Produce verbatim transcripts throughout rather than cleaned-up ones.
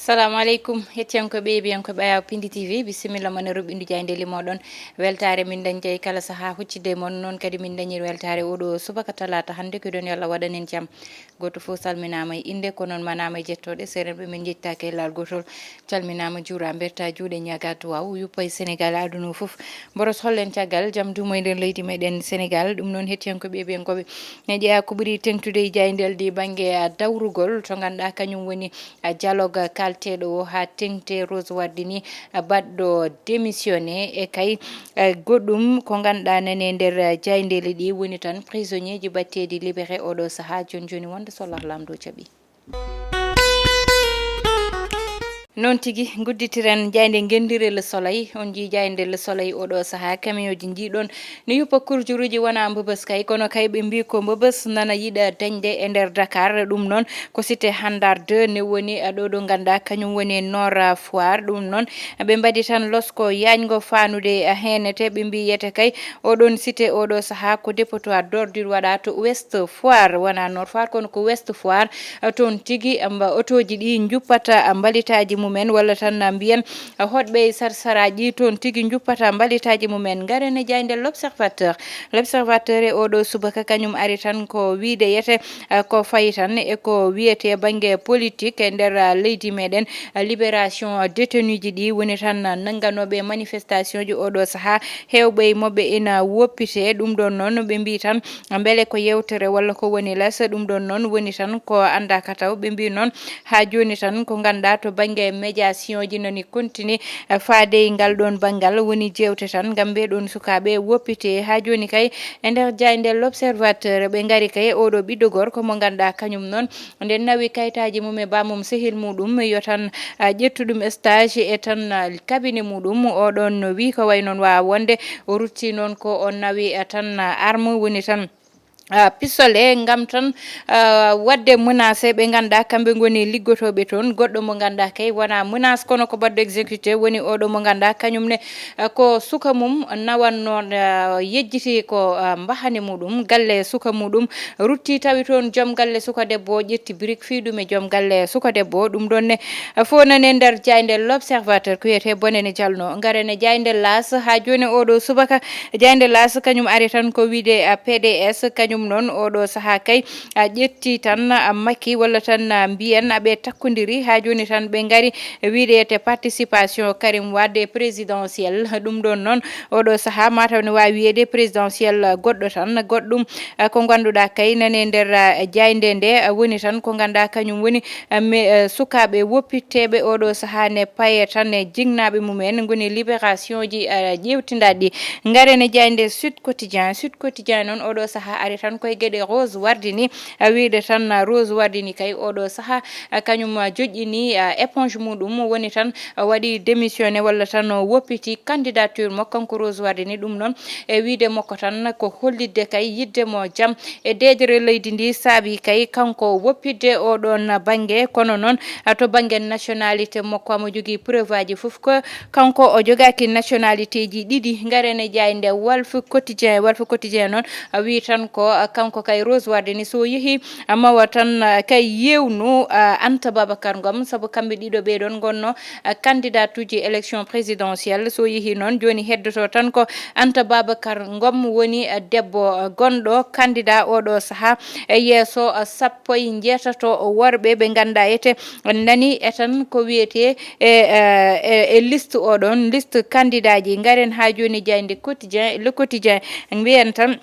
Salamu aleykum, hettiyankoɓe e ɓiyankoɓe Ayaw Pindi T V, bisimilla mon e ruɓɓindu jaaynde limoɗon. Weltaare min dañde e kala sahaa huccitde e mon, noon kadi min dañir weltaare oɗo subaka talaata hannde, ko ɗon yo Allah waɗan en jam. Gooto fof salminaama e innde, ko noon manaama e jettooɗe, seerenɓe min njettaaki e laal gootol. Calminaama, juuraa, mbertaa juuɗe, ñaagaa duwaaw, yuppa e Senegaal e aduna o fof. Mboros hollen caggal jam duumo e nder leydi meɗen Senegaal. Ɗum noon hettiyankoɓe e ɓiyankoɓe, ne jeyaa ko ɓuri teŋtude e jaayndeeldi bannge, a, dawrugol to ngannduɗaa kañum woni a, dialogue kalteeɗo o haa teŋti Rose Wardini, a, baɗɗo démissionné e kay, a, goɗɗum ko ngannduɗaa nani e nder, a, jaayndeeli ɗi woni tan prisonnier ji baɗteeɗi libéré oɗo sahaa jooni jooni wonde so Allah Laamɗo jaɓi. Noon tigi, ngudditiren jaaynde ngenndiire Le Soleil. On njii jaaynde Le Soleil oɗo sahaa, camion ji njiiɗon ne yuppa kurjuruuji wonaa Mbëbës kay, kono kay ɓe mbii ko Mbëbës nana yiɗa dañde e nder Dakar. Ɗum noon ko cité Handar deux ne woni, a, ɗo ɗo ngannduɗaa kañum woni Nord Foire. Ɗum noon ɓe mbaɗi tan losko yaañgo faanude, a, heen ete ɓe mbii yete kay oɗon cité oɗo sahaa ko dépotoir d'ordure waɗaa to Ouest Foire, wonaa Nord Foire kono ko Ouest Foire. A, toon tigi, a, mba otooji ɗi njuppata, a, mbalitaaji mumen walla tan, a, mbiyen, a, hoɗɓe e sarsaraaji toon tigi njuppata mbalitaaji mumen. Ngaren e jaaynde L'Observateur. L'Observateur e oɗo subaka kañum ari tan ko wiyde yete, a, ko fayi tan e ko wiyetee bannge politique e nder, a, leydi meɗen. A, libération, a, détenueji ɗi woni tan, a, nannganooɓe manifestation ji oɗo sahaa, heewɓe e maɓɓe ina woppite. Ɗum ɗon noon ɓe mbii tan, a, mbele ko yewtere walla ko woni les. Ɗum ɗon noon woni tan ko anndaaka taw. Ɓe mbii noon haa jooni tan ko ngannduɗaa to bannge médiation ji nani continue, a, faade e ngal ɗon banngal woni jeewte tan ngam ɓee ɗon sukaaɓe woppite. Haa jooni kay e nder jaaynde L'Observateur ɓe ngari kay oɗo ɓiɗɗo gorko mo ngannduɗaa kañum noon nde nawi kayitaaji mum e bammum sehil muɗum yo tan, a, ƴettu ɗum stage e tan, a, cabinet muɗum. Oɗon no wii ko way noon waawa wonde o rutti noon ko o nawi, a, tan, a, arme woni tan, a, pistolet ngam tan, a, waɗde menacé ɓe ngannduɗaa kamɓe ngoni liggotooɓe toon. Goɗɗo mo ngannduɗaa kay wonaa menace kono ko baɗɗo exécuté woni oɗo mo ngannduɗaa kañum ne, a, ko suka mum nawannoo, a, yejjiti ko, a, mbahane muɗum galle suka muɗum rutti tawi toon joom galle suka debbo o ƴetti birik fii ɗum e joom galle suka debbo o. Ɗum ɗon ne, a, fof nani e nder jaaynde L'Observateur ko wiyetee bone ne jalno. Ngaren e jaaynde L'As haa jooni oɗo subaka. Jaaynde L'As kañum ari tan ko wiyde, a, P D S kañum noon oɗo sahaa kay, a, ƴetti tan, a, Macky walla tan, a, mbiyen, a, ɓe takkondiri haa jooni tan ɓe ngari wiyde te participation Karim Wade présidentielle. Ɗum ɗon noon oɗo sahaa mataw ne waawi wiyeede présidentielle goɗɗo tan goɗɗum, a, ko ngannduɗaa kay nani e nder, a, jaaynde nde, a, woni tan ko ngannduɗaa kañum woni, a, me, a, sukaaɓe woppitteeɓe oɗo sahaa ne paye tan e jinnaaɓe mumen ngoni libération ji, a, ƴeewtindaaɗi ɗi. Ngaren e jaaynde Sud Quotidien. Sud Quotidien noon oɗo sahaa ari tan koye geɗe Rose Wardini, a, wiyde tan, a, Rose Wardini kay oɗo sahaa, a, kañum, a, joƴƴini, a, éponge muɗum woni tan, a, waɗi démissionné walla tan o woppiti candidature mo kanko Rose Wardini. Ɗum noon e wiyde makko tan ko hollitde kay yiɗde mo jam e deeƴre leydi ndi saabi kay kanko woppitde oɗon bannge. Kono noon, a, to bannge nationalité makko omo jogii preuve aji fof ko kanko o jogaaki nationalité ji ɗiɗi. Ngaren e jaaynde Walf Quotidien. Walf Quotidien noon, a, wii tan ko, a, kanko kay Rose Wardini so yehi, a, mawa tan, a, kay yewnu, a, Anta Babacar Ngom sabu kamɓe ɗiɗo ɓee ɗon ngonno, a, candidat uji élection présidentielle. So yehi noon jooni heddoto tan ko Anta Babacar Ngom woni, a, debbo, a, gonɗo candidat oɗo sahaa e yeeso, a, sappo e njeetato worɓe ɓe ngannduɗaa ete nani e tan ko wiyetee e, e, e, e liste oɗon, liste candidat ji. Ngaren haa jooni jaaynde Quotidien, Le Quotidien mbiyen tan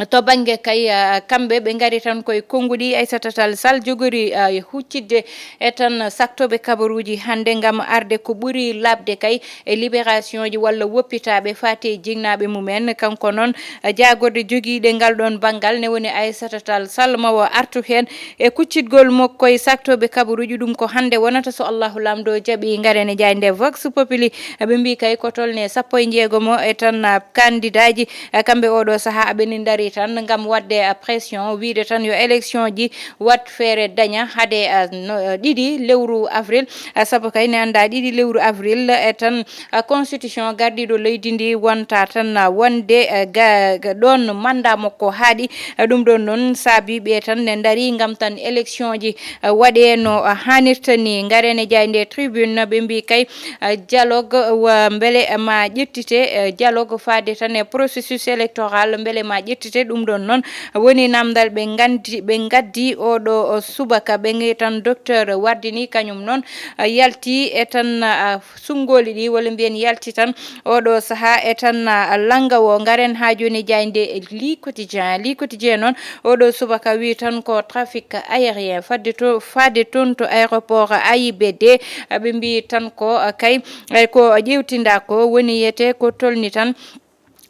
to bannge kay, a, kamɓe ɓe ngari tan koye konnguɗi Aissata Tall Sall jogori, a, huccitde e tan saktooɓe kabaruuji hannde ngam arde ko ɓuri laaɓde kay e libération ji walla woppitaaɓe faati e jinnaaɓe mumen. Kanko noon, a, jaagorɗe jogiiɗe ngal ɗon banngal ne woni Aissata Tall Sall mawo artu heen e kuccitgol makko e saktooɓe kabaruuji. Ɗum ko hannde wonata so Allahu Laamɗo jaɓi. Ngaren e jaaynde Vox Populi, a, ɓe mbii kay ko tolne sappo e jeegomo e tan, a, kandidaaji, a, kamɓe oɗo sahaa aɓe ne ndari tan ngam waɗde, ah, pression, wiyde tan yo élection ji wat feere daña hade, ah, no, ah, ɗiɗi lewru avril. Ah, sabu kay ne anndaa ɗiɗi lewru avril, e tan, ah, constitution gardiiɗo leydi ndi wonta tan, ah, wonde, ah, ga, ga ɗoon mandat makko haaɗi. Ah, ɗum ɗoon noon saabi ɓe tan ne ndarii ngam tan élection ji, ah, waɗee no, ah, haanirta ni. Ngaren e jaaynde Tribune, ɓe mbii kay, ah, dialogue, wa mbele ma ƴettite, eh, dialogue faade tan e processus électoral mbele ma ƴettite. Ɗum ɗoon noon woni namdal ɓe nganndi, ɓe ngaddi oɗo, o, subaka. Ɓe ngi tan docteur Wardini kañum noon, ah, yalti e tan, ah, sunngooli ɗi, walla mbiyen yalti tan oɗo sahaa e tan, ah, lannga o. Ngaren haa jooni jaaynde Le Quotidien. Le Quotidien noon oɗo subaka wi tan ko trafic aérien. Fadde to, faade toon to aéroport A I B D, ah, ɓe mbii tan ko, ah, kay, eh, ko ƴeewtinda ko woni yete ko tolni tan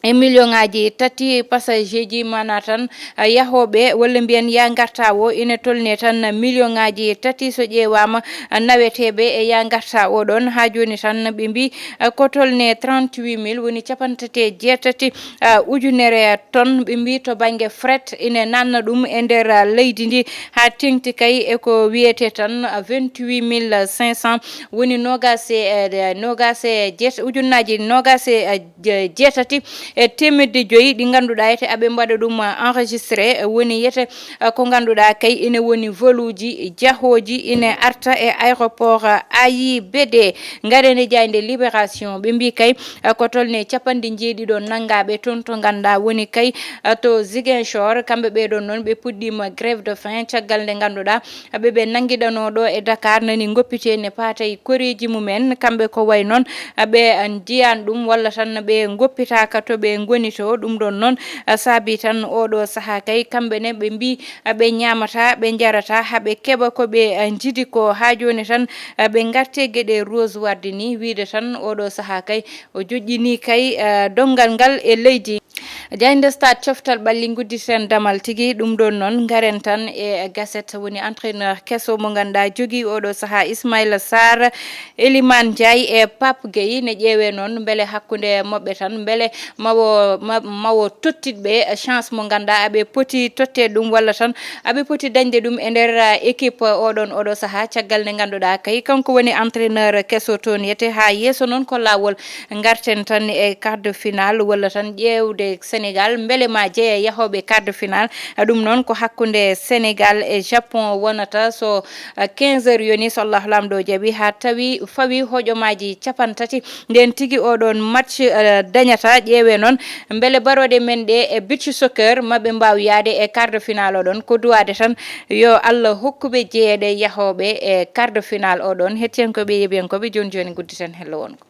e million ŋaaji tati passager ji, maanaa tan, ah, yahooɓe walla mbiyen yaa ngarta o ina tolni tan million ŋaaji tati so ƴeewaama, ah, naweteeɓe e yaa ngarta o ɗoon. Haa jooni tan ɓe mbii, ah, ko tolni trente-huit mille, woni cappanɗe tati e jeetati, ah, ujunere tonne, ɓe mbii to bannge fret ina nanna ɗum e nder, ah, leydi ndi, haa teŋti kay e ko wiyetee tan, ah, vingt-huit mille cinq cents, woni noogaas e, eh, noogaas e jeet-, ujunnaaji noogaas e, eh, je-, jeetati e teemedde joyi ɗi ngannduɗaa ete aɓe mbaɗa ɗum, ah, enregistré, eh, woni yete, ah, ko ngannduɗaa kay ene woni voluuji jahooji ene arta e aéroport, ah, A I B D. Ngaren e jaaynde Libération, ɓe mbii kay, ah, ko tolni cappanɗe jeeɗiɗo nanngaaɓe toon to ngannduɗaa woni kay, ah, to Ziguinchor, kamɓe ɓee ɗoon noon ɓe puɗɗiima grève de faim caggal nde ngannduɗaa ɓe, ɓe nanngiɗanoo ɗo e Dakar nani ngoppitee ne paata e koreeji mumen. Kamɓe ko wayi noon, ɓe njiyan ɗum walla tan ɓe ngoppitaaka to ɓe ngoni to. Ɗum ɗoon noon, saabi tan oɗo sahaa kay kamɓe ne ɓe mbii ɓe ñaamata, ɓe njarata, haa ɓe keɓa ko ɓe njidi ko. Haa jooni tan ɓe ngartee geɗe Rose Wardini, wiyde tan oɗo sahaa kay o joƴƴinii kay, eh, donngal ngal e leydi. Jaaynde Stade, coftal ɓalli, ngudditen damal tigi. Ɗum ɗoon noon, ngaren tan e gaset woni entraîneur keso mo ngannduɗaa jogii oɗo sahaa, Ismaïla Sarr, Elimane Ndiaye e Pape Gueye. Ne ƴeewee noon mbele hakkunde maɓɓe tan, mbele mawo, ma-, mawo tottitɓe chance mo ngannduɗaa aɓe poti totte ɗum walla tan aɓe poti dañde ɗum e nder, ah, équipe oɗon oɗo sahaa, caggal nde ngannduɗaa kay kanko woni entraîneur keso toon yete. Haa yeeso noon ko laawol. Ngarten tan e quart de finale walla tan ƴeewde Sénégal, mbele ma jeya yahooɓe quart de finale. Ɗum noon ko hakkunde Sénégal e Japon wonata so, ah, quinze heures yoni, so Allahu Laamɗo jaɓi, haa tawi fawi hojomaaji cappanɗe tati. Nden tigi oɗon match, eh, dañata. Ƴeewee noon mbele barooɗe men ɗe e beach soccer maɓe mbaaw yaade e quart de finale oɗon. Ko duwaade tan yo Allah hokku ɓe jeyeɗe yahooɓe e quart de finale oɗon. Hettiyankooɓe, yeeɓiyankooɓe, jooni jooni ngudditen hello wongo.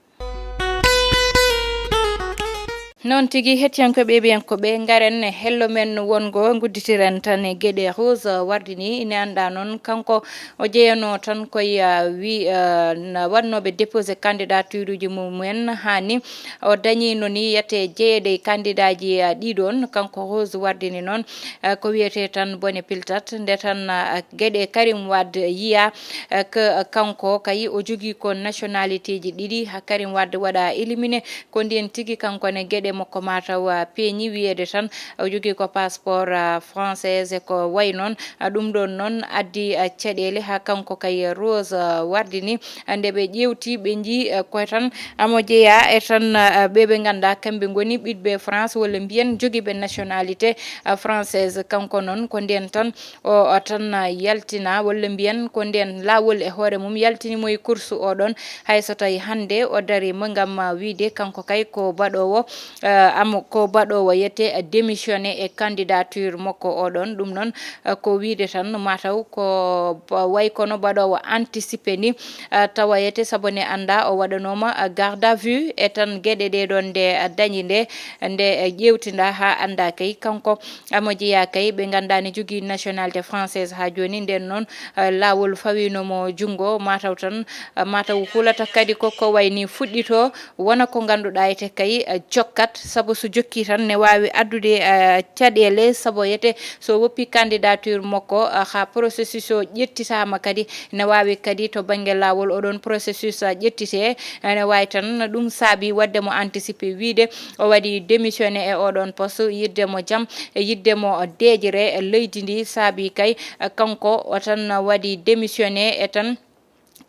Noon tigi, hettiyankooɓe, yeeɓiyankooɓe, ngaren e hello men wongo, ngudditiren tan e geɗe Rose Wardini. Ine anndaa noon kanko o jeyanoo tan koye, ah, wi, ah, na waɗnooɓe déposé candidature uji mumen haa ni. O dañiino ni yete jeyeɗe e candidat ji, ah, ɗiɗon. Kanko Rose Wardini noon, ah, ko wiyetee tan bone piltat. Nde tan, ah, geɗe Karim Wade yiya, ah, que, ah, kanko kay o jogii ko nationalité ji ɗiɗi. Haa Karim Wade waɗa éliminé, ko ndeen tigi kanko ne geɗe makko mataw, ah, peeñi, wiyeede tan o jogii ko passeport, ah, française e ko wayi noon. Ah, ɗum ɗoon noon addi, ah, caɗeele haa kanko kay Rose, ah, Wardini. Ah, nde ɓe ƴeewti, ɓe njii, ah, ko tan amo jeyaa e tan, ah, ɓe ɓe ngannduɗaa kamɓe ngoni ɓiɗɓe France walla mbiyen jogiiɓe nationalité, ah, française. Kanko noon ko ndeen tan o, o tan, ah, yaltina walla mbiyen ko ndeen laawol e hoore mum yaltini mo e course oɗon. Hay so tawi hannde o dariima ngam, ah, wiyde kanko kay ko baɗoowo, eh, amo ko baɗoowo yete démissionné e candidature makko oɗon. Ɗum noon, eh, ko wiyde tan mataw ko ba-, way kono baɗoowo anticipé ni, eh, tawa yete sabu ne annda o waɗanooma, eh, garde à vue e tan geɗe ɗe ɗon nde, eh, dañi nde, nde, eh, ƴeewtinda haa annda kay kanko amo jeyaa kay ɓe ngannduɗaa ne jogii nationalité française haa jooni. Nden noon, eh, laawol fawiino mo junngo, mataw tan, eh, mataw hulata kadi ko ko wayni fuɗɗito wona ko ngannduɗaa ete kay, eh, jokkat. Sabu so jokki tan ne waawi addude, eh, caɗeele, sabu yete so woppi candidature makko, eh, haa processus o ƴettitaama kadi, ne waawi kadi to bannge laawol oɗon processus, eh, ƴettitee. Ene waawi tan ɗum saabi waɗde mo anticiper wiyde o waɗi démissionné e oɗon poste, yiɗde mo jam, e yiɗde mo deeƴre leydi ndi, saabi kay, eh, kanko o tan waɗi démissionné e tan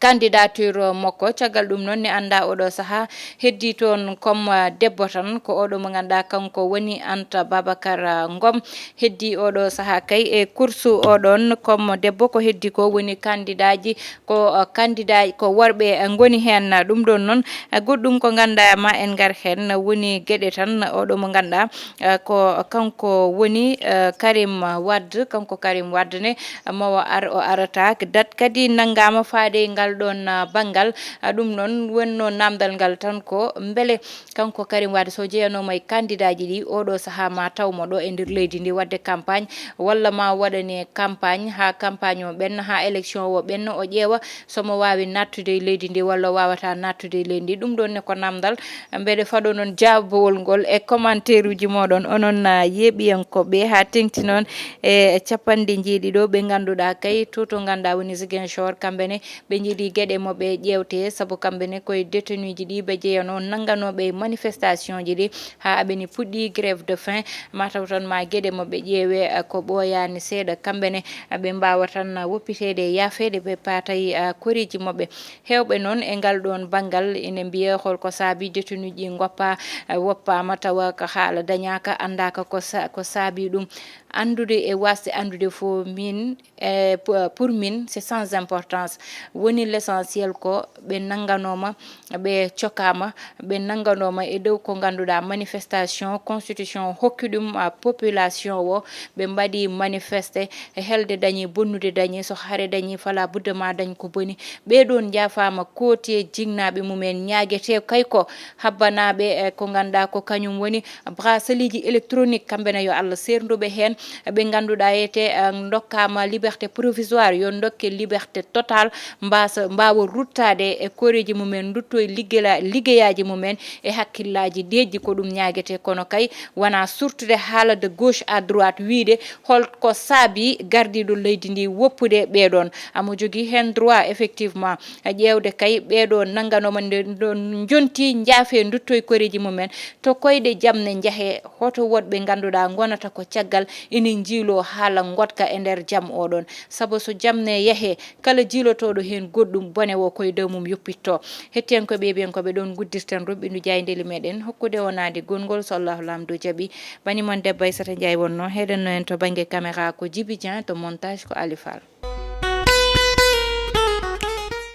candidature makko. Caggal ɗum noon, ne annda oɗo sahaa heddi toon comme, ah, debbo tan, ko oɗo mo ngannduɗaa kanko woni Anta Babacar, ah, Ngom. Heddi oɗo sahaa kay e kursu oɗon comme debbo, ko heddi ko woni candidatji, ko, ah, candidat, ko worɓe, ah, ngoni heen. Ɗum ɗoon noon, ah, goɗɗum ko ngannduɗaa ma en ngar heen, woni geɗe tan oɗo mo ngannduɗaa, ah, ko kanko woni, ah, Karim Wade, kanko Karim Wade ne, mawo ar o arata. Dat kadi nanngaama faade e ngal ɗoon, ah, banngal. Ah, ɗum noon wonno naamndal ngal tan ko mbele kanko Karim Wade so jeyanooma e candidatji ɗi, oɗo sahaa ma taw mo ɗo e nder leydi ndi waɗde campagne, walla ma waɗane campagne haa campagne o ɓenna, haa élection o ɓenna, o ƴeewa so mo waawi nattude e leydi ndi walla o waawata nattude e leydi ndi. Ɗum ɗoon ne ko naamndal. Mbeɗe faɗo noon jaabowol ngol e commentaire uji mooɗon, onon, ah, yeeɓiyankooɓe, haa teŋti noon e capanɗe njeeɗiɗo ɓe ngannduɗaa kay to, to ngannduɗaa woni Ziguinchor, kamɓe ne ɓe njiɗi geɗe mo ɓe ƴeewte, sabu kamɓe ne koye détenuji ɗi ɓe jeyanoo, nannganooɓe e manifestation ji ɗi haa aɓeni puɗɗi grève de faim, mataw tan ma geɗe mo ɓe ƴeewe, ah, ko ɓooyaani seeɗa, kamɓe ne, ah, ɓe mbaawa tan, ah, woppiteede e yaafeede ɓe paatay, ah, koreeji maɓɓe. Heewɓe noon e ngal ɗoon banngal ene mbiya holko saabi détenuji ɗi ngoppa, eh, woppaama tawa ko haala dañaaka, anndaaka ko sa-, ko saabi ɗum. Anndude e waasde anndude fof min, eh, pour, pour min, c'est sans importance. Woni l'essentiel ko ɓe nannganooma, ɓe cokaama, ɓe nannganooma e dow ko ngannduɗaa manifestation, constitution hokki ɗum, ah, population o, ɓe mbaɗi manifeste, e helde dañi, bonnude dañi, so hare dañi, fala budda ma dañ ko boni. Ɓee ɗoon njaafaama kooti e jinnaaɓe mumen, ñaagetee kay ko habbanaaɓe, eh, ko ngannduɗaa ko kañum woni bracelets ji électroniques, kamɓe ne yo Allah seerndu ɓe heen, ɓe ngannduɗaa ete, eh, ndokkaama liberté provisoire, yo ndokke liberté totale, mbaasa, mbaawa ruttaade e koreeji mumen, ndutto e liggela-, liggeyaaji mumen e hakkillaaji deeƴƴi, ko ɗum ñaagetee. Kono kay wonaa surtude haala de gauche à droite, wiyde holko saabi gardiiɗo leydi ndi woppude ɓee ɗoon. Amo jogii heen droit, effectivement, ƴeewde kay ɓee ɗoo nannganooma nde, ɗo njonti, njaafe, ndutto e koreeji mumen, to koyɗe jam ne njahee, hoto woɗɓe ngannduɗaa ngonata ko caggal ina njiiloo haala ngoɗka e nder jam oɗon. Sabu so jam ne yahee, kala jiilotooɗo heen goɗɗum, bone o koye dow mum yoppitto. Hettiyankooɓe, yeeɓiyankooɓe, ɗoon nguddirten rumɓindu jaayndeeli meɗen, hokkude onaade gongol, so Allahu Laamɗo jaɓi. Bani mon debbo Aissata Ndiaye wonno, heɗenno en to bannge caméra ko Djiby Dieng, to montage ko Ali Fall.